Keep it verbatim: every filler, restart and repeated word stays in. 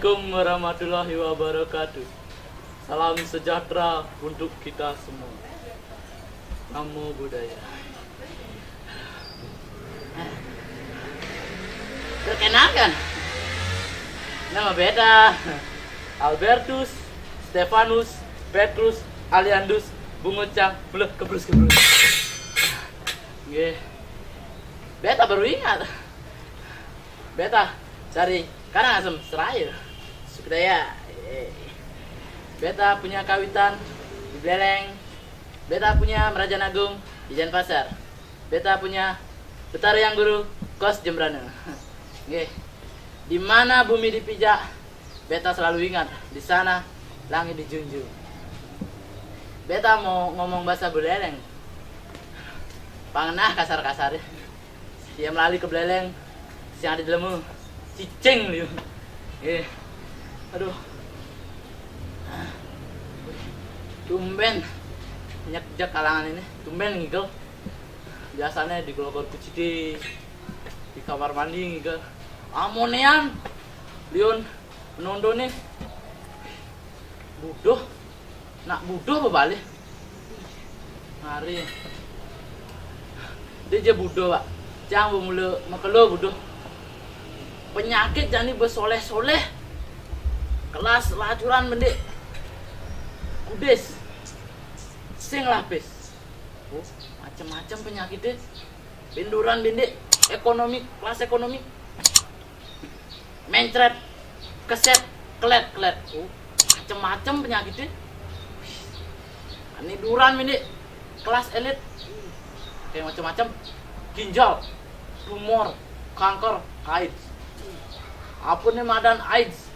Assalamualaikum warahmatullahi wabarakatuh. Salam sejahtera untuk kita semua. Namo Buddhaya. Perkenalkan, nama beta Albertus Stefanus Petrus Aliandus Bungucang Beleh Kebrus Kebrus. Nggih. Beta baru ingat. Beta dari Karangasem Seraya. Sukadaya. Eh. Beta punya kawitan di Buleleng. Beta punya Merajan Agung di Denpasar. Beta punya Betara Hyang Guru kos Jembrana. Nggih. Di mana bumi dipijak, beta selalu ingat, di sana langit dijunjung. Beta mau ngomong bahasa Buleleng. Pangenah kasar-kasar ya. Dia melali ke Buleleng, sing ada di lemu, cicing liu. Eh, aduh. Tumben nyekjek kalangan ini, tumben ngigel. Biasanya di gelogor kucidi, di kamar mandi ngigel. Amonean, liun nondo nih. Buduh, nak buduh bebalik. Mari. Dia je buduh, Pak. Cang bemula makelo buduh. Penyakit jani besoleh-soleh. Kelas lacuran bendik. Kudis. Sing lapis. Oh, macam-macam penyakit deh. Binduran bendik. Ekonomi, kelas ekonomi. Mencret, keset, kelet, kelet. Oh, macam-macam penyakit deh. Ini duran ini kelas elit. Kayak macam-macam. Ginjal, tumor, kanker, AIDS. Apa nih madan AIDS?